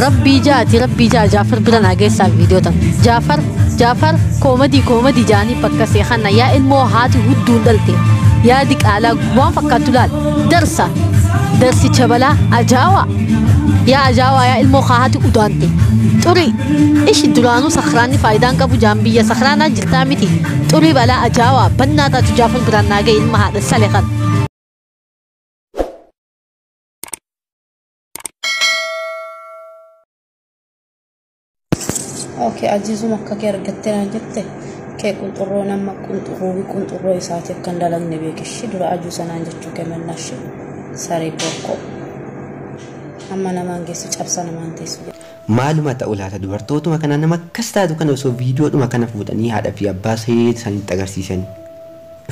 Rabbii jaati rabbii jaa Jaafar bira naa geessaa viidiyoo tan. Jaafar Jaafar koomadii koomadii jaanii bakka seekanna yaa ilmoo haati hudduun dhalte. Yaa diqaalaa waan fakkaattu laal. Darsa darsicha balaa ajaawaa. Yaa ajaawaa yaa ilmoo haati udaante. Xurii ishi duraanuu sakraanni faayidaan qabu jaan biyya sakraanaa jirtaa miti. Xurii balaa ajaawaa bannaa taatu Jaafar biraan naa ga'e ilma haadha sale kan. Okay, ajiizuma akka kee argattee naan jette kee qunxurroo nama qunxurroo qunxurroo isaati akka hin dalagne beekishi dura ajuu sanaan jechuu kee mannashi saree bokkoo amma namaan geessu cabsa namaan teessu. Maaluma ta'u laata dubartootuma kana nama akkas taatu kana osoo viidiyoodhuma kana fuudhanii haadha fi abbaa isaaniitti agarsiisan.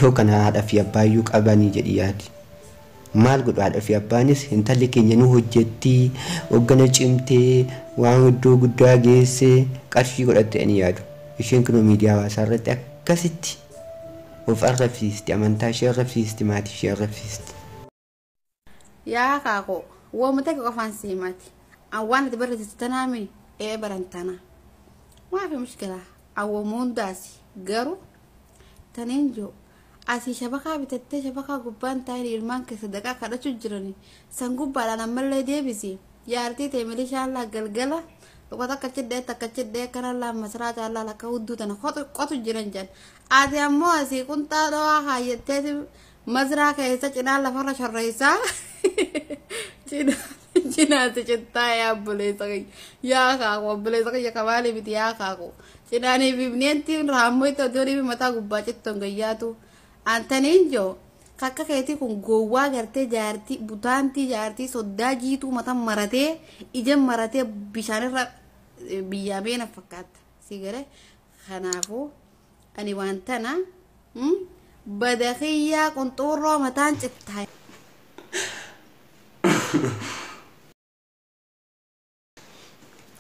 Yoo kana haadha fi abbaa iyyuu qabanii jedhi yaadi. Maal godhu haadha fi abbaanis intalli keenya nu hojjetti hoggana cimtee waan iddoo guddaa geesse qarshii godhatte ani yaadu. Isheen kunoo miidiyaa hawaasaa irratti akkasitti of arrabsiisti, amantaa ishee arrabsiisti, maatii ishee arrabsiisti. Yaa kaakoo wooma takka qofaan si himati. An waan ati barreessitu tanaami ee barantana. Maafi mushkila awwooma hundaasi garuu taniin jiru asii shabakaa bitattee shabakaa gubbaan taa'in ilmaan kee sadaqaa kadhachuu jirani san gubbaadhaan ammallee deebisi jaartii ta'e milishaan laa galgala tokko takka cidhee takka cidhee kana laa masaraa caalaa lakka hudduu tana qotu jiran jedhan ati ammoo asii qunxaa dhawaa haayyattee masraa keessa cinaa lafarra shorreessaa cinaati cittaa yaa obboleessa kiyya yaa kaakuu obboleessa kiyya kamaalii miti yaa kaakuu cinaanii fi bineentiin raammoo itti odoo dhibi mataa gubbaa cittoon gayyaatu antaniin joo kakka keetii kun gowwaa gartee jaartii butaantii jaartii soddaa jiituu mata maratee ija maratee bishaanirra biyyaa beena fakkaata si garee kanaafuu ani waan tana bada kiyyaa qunxuurroo mataan cittaa.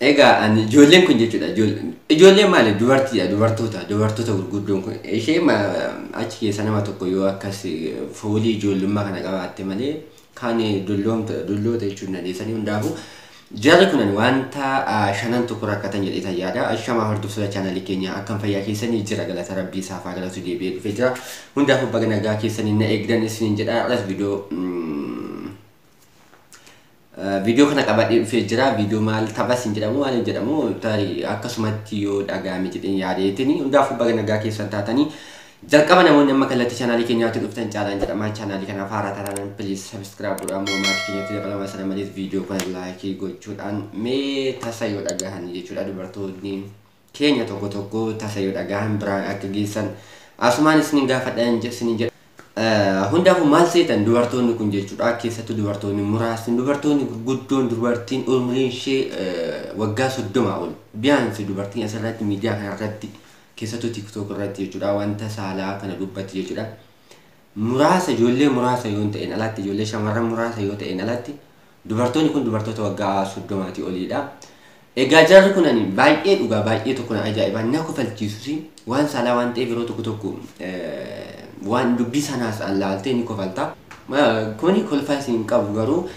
Egaa ani ijoolleen kun jechuudha ijoolleen maali dubartiidha dubartoota gurguddoon kun ishee achi keessa nama tokko yoo akkas foolii ijoollummaa kana qabaatte malee kan dulloota jechuun dandeessanii hundaafuu jarri kun wanta shanan tokko rakkatan jedhee yaada. Ashamaa hordoftoota chaanalii keenya akkam fayyaa keessanii jira galata rabbii isaaf haa galatu deebi'ee dhufee jira. Hundaafuu baga nagaa keessanii na eegdan isiniin jedha. Har'as viidiyoo kana qabadhee dhufee jira. Viidiyoo maal taphas hin jedhamu maal hin jedhamu tarii akkasumatti yoo dhaga'ame jedheen yaadeetiin hundaafuu baga nagaa keessan taatanii jalqaba namoonni amma kallattii chaanaalii keenyaatti dhuftan caalaan jedhama. Chaanaalii kanaaf haaraa taanaan please subscribe godhaa maatii keenyatti dabalama sana malees viidiyoo kana laayikii gochuudhaan mee tasa yoo dhagahan jechuudha dubartoonni keenya tokko tokko tasa yoo dhagahan biraan akka geessan asumaan isiniin gaafadhaan isiniin jedha. Hundaafuu maal seetan dubartoonni kun jechuudha keessattuu dubartoonni muraasni dubartoonni gurguddoon dubartiin umriin ishee waggaa 30 ol biyaansi dubartiin asirratti miidiyaa kanarratti keessattuu TikTok irratti jechuudha wanta saalaa kana dubbatti jechuudha. Muraasa ijoollee muraasa yoo ta'een alatti ijoollee shamarran muraasa yoo ta'een alatti dubartoonni kun dubartoota waggaa 30 oliidha. Egaa jarri kun ani baay'ee dhugaa baay'ee tokko na ajaa'iba na kofalchiisus waan saalaa waan ta'eef yeroo tokko tokko waan dubbii sanaas laaltee ni kofalta. Kuni kolfaa isin qabu garuu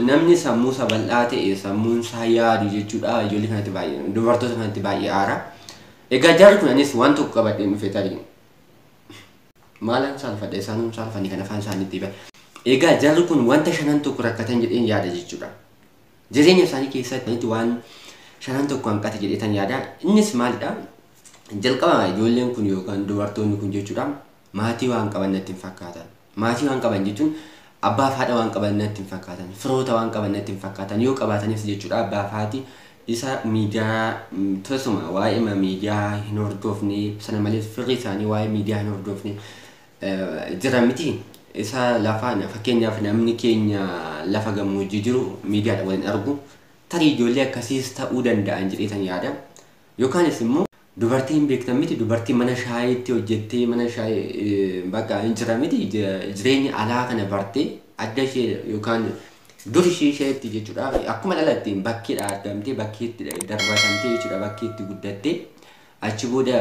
namni sammuu isaa bal'aa ta'e sammuun isaa yaadu jechuudha ijoollee kanatti baay'ee dubartoota kanatti baay'ee aara. Egaa jarri kun anis waan tokko qabadhee dhufe tarii maalaan saalfadha isaanum saalfanii kan afaan isaaniitti himan. Egaa jarri kun wanta shanan tokko rakkatan jedheen yaada jechuudha. Jireenya isaanii keessatti waan shanan tokko hanqate jedheetan yaada. Innis maalidha? Jalqaba ijoolleen kun yookaan dubartoonni kun jechuudha maatii waan qaban natti hin fakkaatan. Maatii waan qaban jechuun abbaa fi haadha waan qaban natti hin fakkaatan. Firoota waan qaban natti hin fakkaatan. Yoo qabaatanis jechuudha abbaa fi haati isa miidiyaa tosuma waa'ee miidiyaa hin hordofne sana malees firri isaanii waa'ee miidiyaa hin hordofne jira miti. Isa lafaan fakkeenyaaf namni keenya lafa gammoojjii jiru miidiyaadha waliin argu tarii ijoollee akkasiis ta'uu danda'an jedheetan yaada. Yookaanis immoo dubartiin beektan miti dubartiin mana shaayiitti hojjettee mana shaayii bakka hin jira miti jireenya alaa kana bartee adda ishee yookaan dur ishee isheetti jechuudha akkuma dhalatteen bakkeedha argamtee bakkeetti darbatamtee jechuudha bakkeetti guddattee achi booda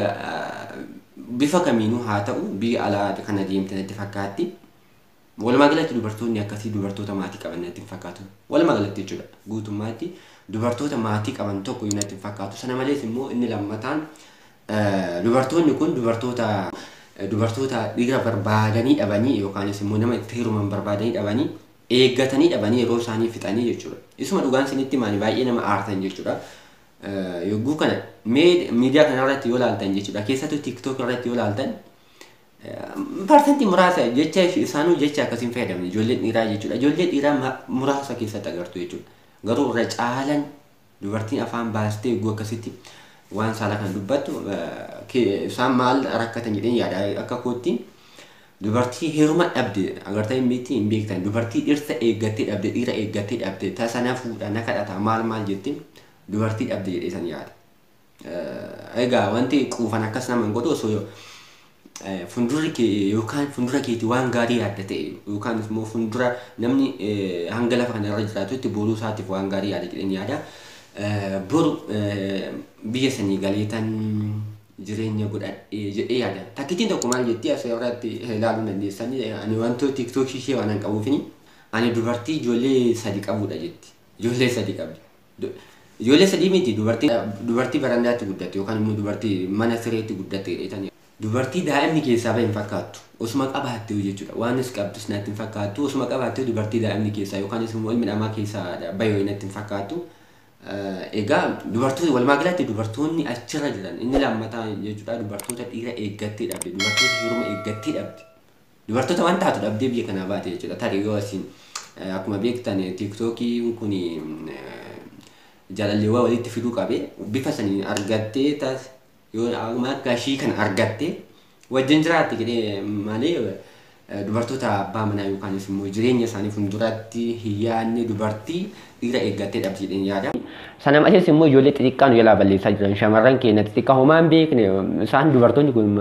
bifa kamiinuu haa ta'u biyya alaa kana deemte natti fakkaatti. Walumaa galatti dubartoonni akkasii dubartoota maatii qaban natti hin fakkaatu. Walumaa galatti jechuudha guutummaatti Dubartoota maatii qaban tokko iyyuu natti hin fakkaatu. Sana malees immoo inni lammataan dubartoonni kun dubartoota dhiira barbaadanii dhabanii yookaanis immoo nama itti heeruman barbaadanii dhabanii eeggatanii dhabanii yeroo isaanii fixanii jechuudha. Isuma dhugaan isinitti maali baay'ee nama aartan jechuudha. Yogguu kana miidiyaa kana irratti yoo ilaaltan jechuudha. Keessattuu TikTok irratti yoo ilaaltan parsantii muraasa jecha isaanuu jecha akkasiin fayyadamne ijoollee dhiiraa jechuudha. Ijoollee dhiiraa muraasa keessatti agartu jechuudha. Garuu irra caalan dubartiin afaan baastee yogguu akkasitti waan saala kana dubbattu isaan maal rakkatan jedheen yaada akka kootti dubartii heeruma dhabde agartanii miti hin beektan dubartii dhirsa eeggattee dhabde dhiira eeggattee dhabde tasana fuudha na kadhata maal maal jetti dubartii dhabde jedhee san yaada. Egaa wanti quufan akkas nama hin godhu osoo fuuldurri kee yookaan fuuldura keetii waan gaarii yaadda ta'e yookaan immoo fuuldura namni hanga lafa kana irra jiraatutti boruu isaatiif waan gaarii yaada jedheen yaada. Boru biyya sanii galeetan jireenya godhadhee jedhee yaada. Takkitiin tokko maal jetti asirratti ilaaluu dandeessanii ani wantoota TikTok ishee waan hin qabuufini ani dubartii ijoollee sadi qabudha jetti. Ijoollee sadi qabdi. Ijoollee sadii miti dubartii barandaatti guddatte yookaan immoo dubartii mana sireetti guddatte jedhanii. Dubartii daa'imni keessaa bahe hin fakkaattu. Osuma qabaattee jechuudha. Waanis qabdus natti hin fakkaattu. Osuma qabaattee dubartii daa'imni keessaa yookaan immoo ilmi namaa keessaa bahe natti hin fakkaattu. Egaa dubartoota walumaa galatti dubartoonni achirra jiran inni lammataa jechuudha dubartoota dhiira eeggattee dhabde dubartoota heeruma eeggattee dhabde dubartoota waan taatu dhabdee biyya kanaa baate jechuudha. Tarii yoo asiin akkuma beektan TikTokiin kun jaalalleewwan walitti fiduu qabe bifa saniin argattee taas yoo akka ishii kana argattee wajjin jiraatte jedhee malee dubartoota abbaa manaa yookaanis immoo jireenya isaanii fuulduratti hin yaadne dubartii dhiira eeggattee dhabdi jedheen yaada. Sana malees immoo ijoollee xixiqqaan nu jalaa balleessaa jiran shamarran keenya xixiqqaa homaa hin beekne isaan dubartoonni kun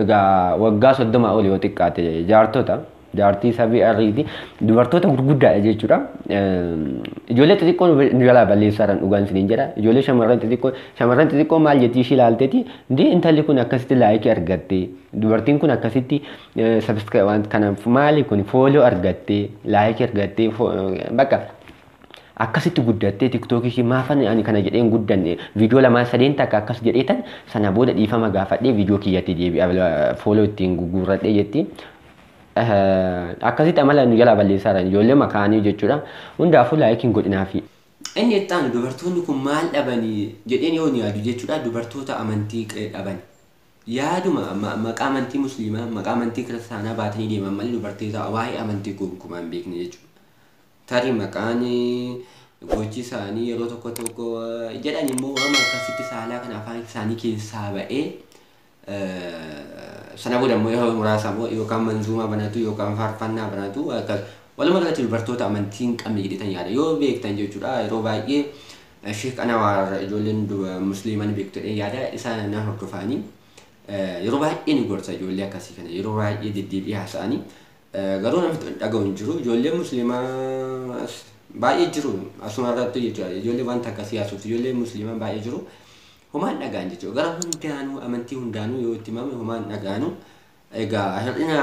egaa waggaa 30 ol yoo xiqqaate jaartota jaartii sabii arriiti dubartoota gurguddaadha jechuudha. Ijoollee xixiqqoo nu jalaa balleessaa jiran dhugaan isiniin jedha. Ijoollee shamarran xixiqqoo maal jetti ishii ilaalteeti ndee intalli kun akkasitti laayikii argatte dubartiin kun akkasitti sabiskiraayib waan kanaaf maali kun fooloo argatte laayikii argatte bakka akkasitti guddattee TikTok ishii maafan ani kana jedheen guddanne viidiyoo 2 3 takka akkas jedheetan sana booda dhiifama gaafadhee viidiyoo kiyyatti deebi'a fooloo ittiin gurguradhee jetti. Akkasitti amala nu jalaa balleessaa jiran ijoollee makaanii jechuudha. Hundaafuu laayikiin godhinaafi. Inni itti aanu dubartoonni kun maal dhabanii jedheen yoo yaadu jechuudha dubartoota amantii dhaban. Yaaduma maqaa amantii musliimaa maqaa amantii kiristaanaa baatanii deeman malee dubartoota waa'ee amantii gonkumaa hin beekne jechuudha. Tarii maqaan gochi isaanii yeroo tokko tokko jedhan immoo waan akkasitti saalaa kana afaan isaanii keessaa ba'ee sana booda immoo yeroo muraasa immoo yookaan manzuumaa banatu yookaan faarfannaa banatu akkas walumaa galatti dubartoota amantii hin qabne jedhetan yaada yoo beektan jechuudha yeroo baay'ee Sheek Anwaar ijoolleen musliimaa ni beektu jedhee yaada isaan na hordofanii yeroo baay'ee ni gorsa ijoollee akkasii kana yeroo baay'ee deddeebi'ee haasa'anii garuu namni dhaga'u hin jiru ijoollee musliimaa baay'ee jiru asuma irratti jechuudha ijoollee wanta akkasii haasoftu ijoollee musliimaa baay'ee jiru. Homaan dhagaan jechuudha. Gara hundaanuu amantii hundaanuu yoo itti himame homaan dhagaanuu egaa hir'ina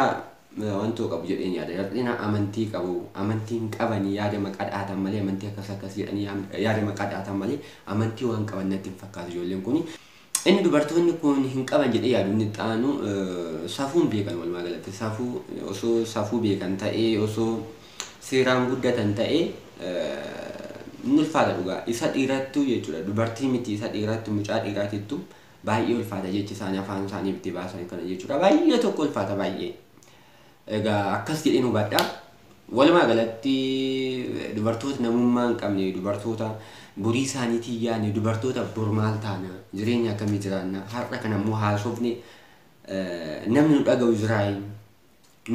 wantoota qabu jedheen yaada. Hir'ina amantii qabu amantii hin qabanii yaada maqaa dhaatan malee amantii akkas akkas jedhanii yaada maqaa dhaatan malee amantii waan qaban natti hin fakkaatu ijoolleen kuni. Inni dubartoonni kun hin qaban jedhee yaadu inni xaanu safuun beekan walumaa galatti safuu osoo safuu beekan ta'ee osoo seeraan guddatan ta'ee inni ulfaata dhugaa isa dhiirattu jechuudha dubartii miti isa dhiirattu mucaa dhiiraatittu baay'ee ulfaata jechi isaanii afaan isaanii itti baasan kana jechuudha baay'ee tokko ulfaata baay'ee. Egaa akkas jedheen hubadha. Walumaa galatti dubartoota namummaa hin qabne dubartoota borii isaaniitiin yaadne dubartoota bor maal taana jireenya akkamii jiraanna har'a kana immoo haasofne namni nu dhaga'u jiraayi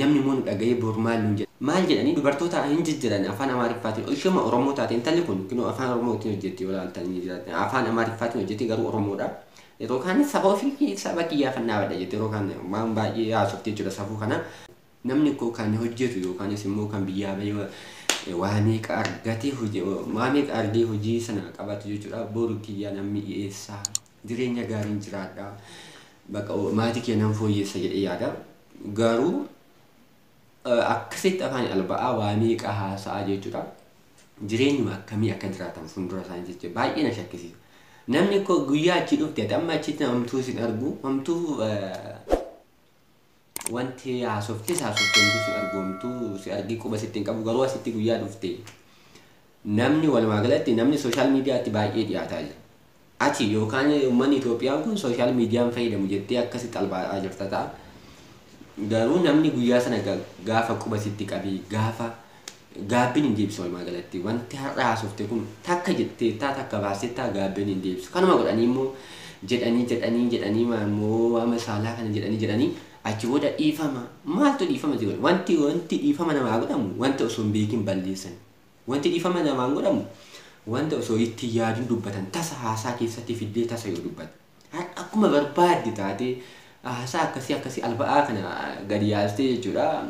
namni immoo nu dhaga'ee bor maal nu jedha maal jedhanii dubartoota hin jijjiiran afaan Amaariffaatiin ishuma Oromoo taate intalli kun kunoo afaan Oromootiin hojjetti yoo ilaaltanii jiraatan afaan Amaariffaatiin hojjetti garuu Oromoodha. Yeroo kaan saba ofii saba kiyyaafannaa badha jette yeroo kaan waan baay'ee haasofte jechuudha safuu kana. Namni koo kan hojjetu yookaanis immoo kan biyyaa bahee waa meeqa argatee hojii waa meeqa argee hojii sana qabatu jechuudha. Boru kiyyaa namni dhiyeessaa jireenya gaariin jiraadha. Bakka maatii kee nan fooyyessa jedhee yaada. Garuu akkasitti afaan alba'aa waa meeqa haasa'aa jechuudha. Jireenyuma akkamii akka jiraatan fuuldura isaanii jechuudha. Baay'ee na shakkisiisa. Namni koo guyyaa achi dhufte ati amma achitti hamtuu sin argu, hamtuu wanti haasoftes haasofte hamtuu si argu, hamtuu si argii quba sitti hin qabu garuu asitti guyyaa dhufte. Namni walumaa galatti namni sooshaal miidiyaatti baay'ee dhiyaataa jira. Ati yookaan uummanni Itoophiyaan kun sooshaal miidiyaan fayyadamu jettee akkasitti albaa'aa jirta ta'a. Garuu namni guyyaa sana gaafa quba sitti qabee gaafa gaabbiin hin deebisu walumaa galatti. Wanti har'a haasofte kun takka jettee taa takka baastee taa gaabbiin hin deebisu. Kanuma godhanii immoo jedhanii jedhanii jedhanii immoo waama saalaa kana jedhanii jedhanii achi booda dhiifama. Maaltu dhiifama si godha? Wanti dhiifama namaa godhamu wanta osoo hin beekin balleessan. Wanti dhiifama namaan godhamu wanta osoo itti yaadin dubbatan tasa haasaa keessatti fiddee tasa yoo dubbatan. Akkuma barbaadde taatee haasaa akkasii akkasii alba'aa kana gadi yaastee jechuudha.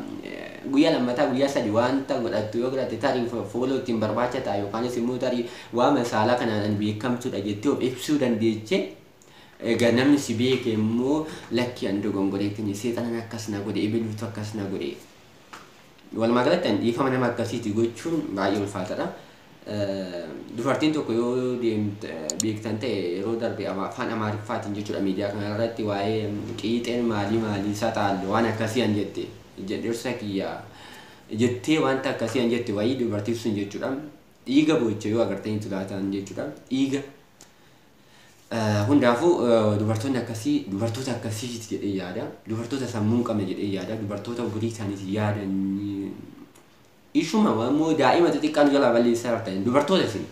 Guyyaa lammataa guyyaa sadi wanta godhattu yoo godhatte tarii fooloo ittiin barbaacha ta'a yookaanis immoo tarii waama saalaa kanaan beekamtuudha jettee of ibsuu dandeechee. Egaa namni si beeke immoo lakki an dogongoreetiin seexanan akkas na godhe ebeluutu akkas na godhe. Walumaa galatti an dhiifama nama akkasiiti gochuun baay'ee ulfaataadha. Dubartiin tokko yoo beektan ta'e yeroo darbe afaan Amaariffaatiin jechuudha miidiyaa kana irratti waa'ee qiixeen maalii maalii saxaalle waan akkasii an jette dhirsa kiyya jettee wanta akkasii an jette wayii dubartiin sun jechuudha. Dhiiga boocha yoo agartanii tulaatan jechuudha. Dhiiga hundaafuu dubartoonni akkasii dubartoota akkasiiti jedhee yaada. Dubartoota sammuu hin qabne jedhee yaada. Dubartoota umurii isaaniitiin yaadan ishuma immoo daa'ima xixiqqaan jalaa balleessaa jirtan dubartoota isin.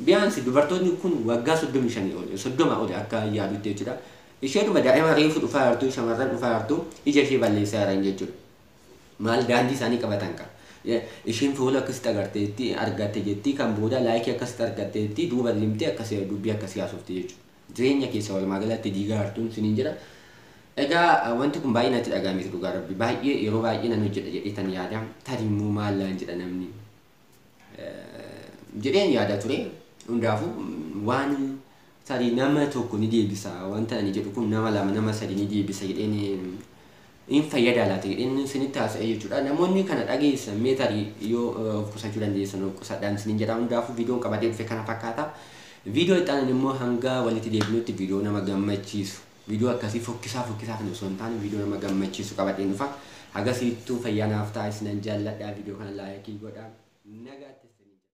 Biyaansi dubartoonni kun waggaa 35 ol 30 ol akka yaadutti jechuudha. Isheedhuma daa'ima reefu dhufaa jirtu shamarran dhufaa jirtu ija ishee balleessaa jiran jechuudha. Maal daandii isaanii qabatan qaba. Isheen fuula akkasitti agarteetti argatte jetti kan booda laayikii akkasitti argatteetti duuba deemtee akkasii dubbii akkasii haasofti jechuudha. Jireenya keessa walumaa galatti diigaa jirtuun siniin jira. Egaa wanti kun baay'ee natti dhaga'ameeti dhugaa rabbi. Baay'ee yeroo baay'ee nan hojjedha jedhee tan yaada. Tarii immoo maal laan jedha namni. Jedheen yaada ture. Hundaafuu waan tarii nama tokko ni deebisa. Wanta ani jedhu kun nama lama nama sadi ni deebisa jedheen hin fayyada laata jedheen sinitti haasa'e jechuudha. Namoonni kana dhageessan mee tarii yoo of qusachuu dandeessan of qusadhaan siniin jedha. Hundaafuu viidiyoon qabadee dhufe kana fakkaata. Viidiyoo itti aanan immoo hanga walitti deebinutti viidiyoo nama gammachiisu. Viidiyoo akkasii fokkisaa fokkisaa kan osoo hin taane viidiyoo nama gammachiisu qabadheen dhufa. Hagasittuu fayyaa naaf ta'a isinan jaalladha. Viidiyoo kana laayikii godhaa. Nagaatti.